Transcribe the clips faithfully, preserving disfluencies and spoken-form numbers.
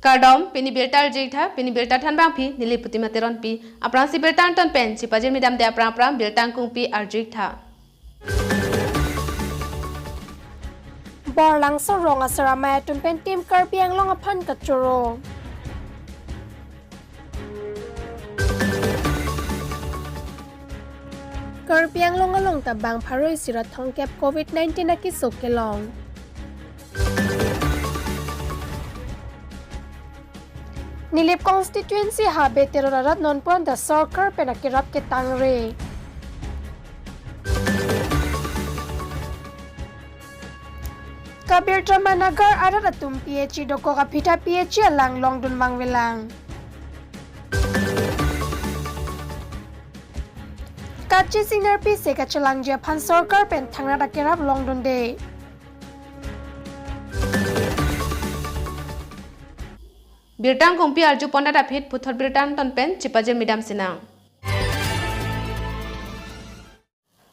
Kardom, pini birta arju-ik tha, pini birta thanbangpi Nilip Putima Teronpi. Aphrangsi birta angton pen chipajirmi damde aphrang aphrang birta angkungpi arju-ik tha. Borlangso rong asar amei atum pen Team Karbi Anglong aphan kachoro. Karbi Anglong along ta bang pharo isi ra thomkep covid nineteen akeso kelong. Nilip constituency Habe Teron arat nonpu anta sorkar pen akerap ketangre. Kabir Drama Nagar arat atum P H E dokok aphi ta P H E alang longdun vangvelang. Kachi Singnarpi se kachelangji aphan sorkar pen thangrat akerap longdunde. Birta angkungpi arjupon dak aphi puthot birta angton pen chipajirmi dam sinang.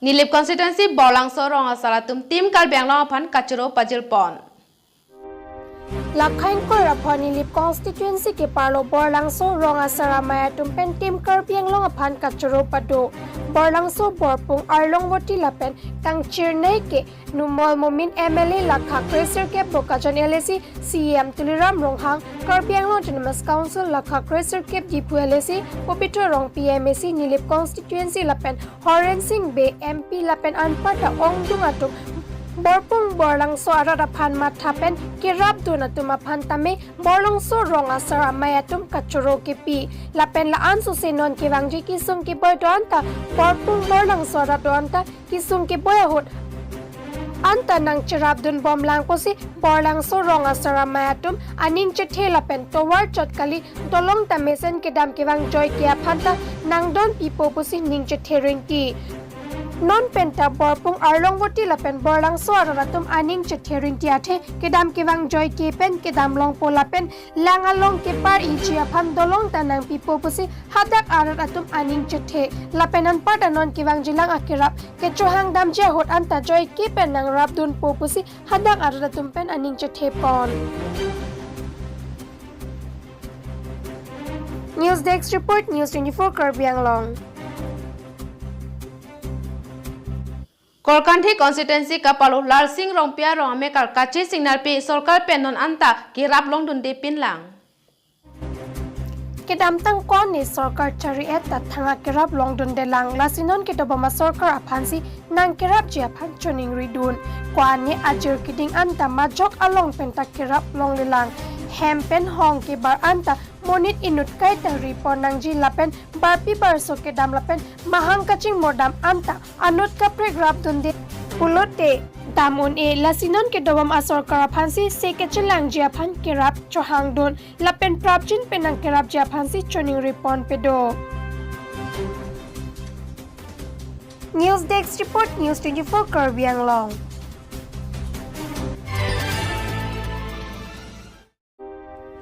Nilip constituency Borlangso rong asar atum Team Karbi Anglong aphan kachoro pajirpon. Lakhain koirapho Nilip constituency keparlo Borlangso rong asar amei atum pen Team Karbi Anglong aphan kachoro pado. Borlangso Borpung Arlongvoti lapen kangchirnei ke Numal Momin M L A lakha kresirkep Bokajan L A C, C E M Tuliram Ronghang, Karbi Anglong Autonomous Council lakha kresirkep Diphu L A C, Pobitro Rongpi M A C Nilip constituency lapen Horen Sing Bey M P lapen anparta ongdung atum Borpung Borlangso arat aphan matha pen kerapdun atum aphan tame Borlangso rong asar amei atum kachoro kepi. Lapen la-an sose non kevangji kesung keboi do-an ta Borpung Borlangso arat do-an ta kesung keboi ahut anta nangcherapdun bomlang pusi Borlangso rong asar amei atum aning chethe lapen tovar chot kali dolong ta mesen kedam kevang joike aphan ta nangdon pipo pusi ning chethe ringti. Non penta Borpung Arlongvoti lapen Borlangso arat atum aning chethe ringti athe kedam kevang joike pen kedam longpo lapen lang along kepar-iji aphan dolong ta nangpipo pusi hadak arat atum aning chethe. Lapen anparta non kevangjilang akerap kechohang damji ahut anta joike pen nangrapdunpo pusi hadak arat atum pen aning chethe pon. News Desk Report, News twenty-four Karbi Anglong. Korkanthi constituency keparlo Larsing Rongpi arong amekar Kachi Singnarpi sorkar pen non anta kerap longdunde pinlang. Kedamtang ko-an ni sorkar chari-et ta thang akerap longdundelang, lasi non kedobom asorkar aphansi nangkerapji aphan choningridun. Ko-an ni ajir keding anta majok along penta kerap longlelang. Hem pen hong kebar anta monit inut kaita ripon nangji lapen barpi barso kedam lapen mahang kachingmor dam anta anut kaprek rapdunde pulote dam un-e, lasi non kedobom asorkar aphansi se kechelangji aphan kerap chohangdun lapen prapjin pen nangkerapji aphansi choningri ponpe do. News Desk Report, News twenty-four Karbi Anglong.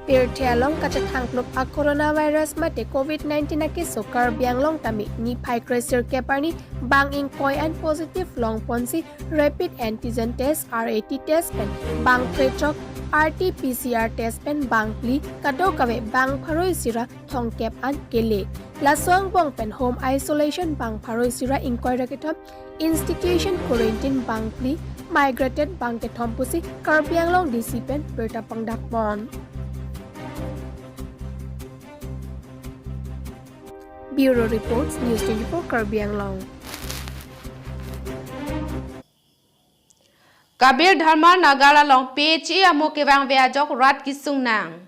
Pirthe along kachethangplup a coronavirus mate covid nineteen akeso Karbi Anglong tame niphai kresirkep arni bang ingkoi an positive longponsi rapid antigen test, R A T test pen bang krechok, R T P C R test pen bang phli, kadokave bang pharo isi ra thomkep an kele. Laso angbong pen home isolation bang pharo isi ra ingkoi ra kethom, institution quarantine bang phli, migrated bang kethom pusi Karbi Anglong D C pen birta pangdak pon. Bureau Reports, News twenty-four Karbi Anglong. Kabir Dharma Nagar along P H E amo kevangve ajok rat kesung nang.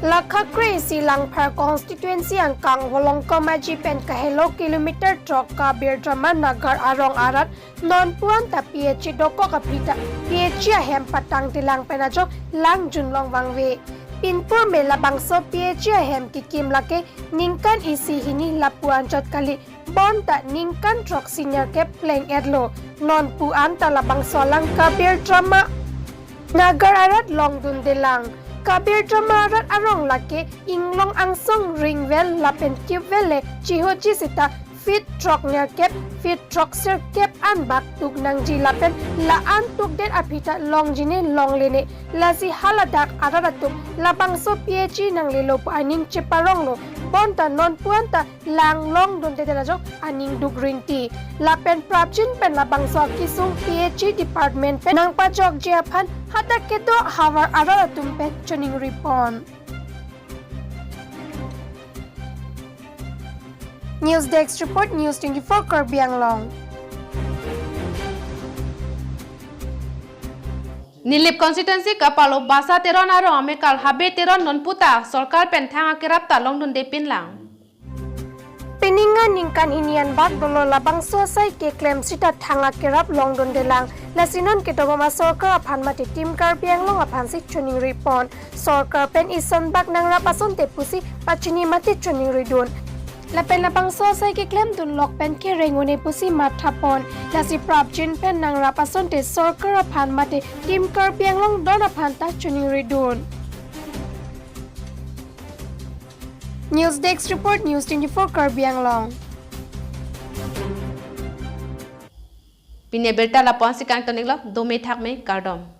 Lakha kre-isi Langpher constituency angkang Volongkom Aji pen kahelo kilometer throk Kabir Dharma Nagar arong arat nonpu anta P H E dokok aphi ta P H E ahem patangtelang pen ajok langjunlong vangve. Pinpur me labangso P H E ahem kekim lake ningkan isi hini lapu anchot kali. Bonta ningkan throksi nerkep pleng-etlo. Nonpu anta labangso alang Kabir Dharma Nagar arat longdundelang. Kabir Dharma arat arong lake inglong angsong ringwell lapen tubewell le chihoji seta feet throk nerkep, feet throksirkep an bak tuk nangji lapen la-an tukdet aphi ta longjine longlene. Lasi haladak arat atum labangso P H E nanglelo pu aning cheparonglo. Bonta nonpu anta lang longdunde ajok aning duk rinti. Lapen prapjin pen labangso akesung P H E department pen nangpajokji aphan hadak kedo havar arat atum pen choningri pon. News Desk Report, News twenty-four Karbi Anglong. Nilip constituency kapalo Basa Teron arong amekar Habe Teron nonpu ta sorkar pen thang akerap ta longdunde pinlang. Pining aningkan hini an bak dolo labangso asai keklem sita thang akerap longdunde lang. Lasi non kedobom asorkar aphan mate Team Karbi Anglong aphansi choningri pon. Sorkar pen ison bak nangrap asonte pusi pachini mate choningri dun. Lapen labangso asai keklemdun lok pen kereng un-e pusi matha pon. Lasi prapjin pen nangrap asonte sorkar aphan mate Team Karbi Anglong don aphan ta choningri dun. News Desk Report, News twenty-four Karbi Anglong. Pini abirta lapu-ansi kangton iklo, dome thakme, kardom.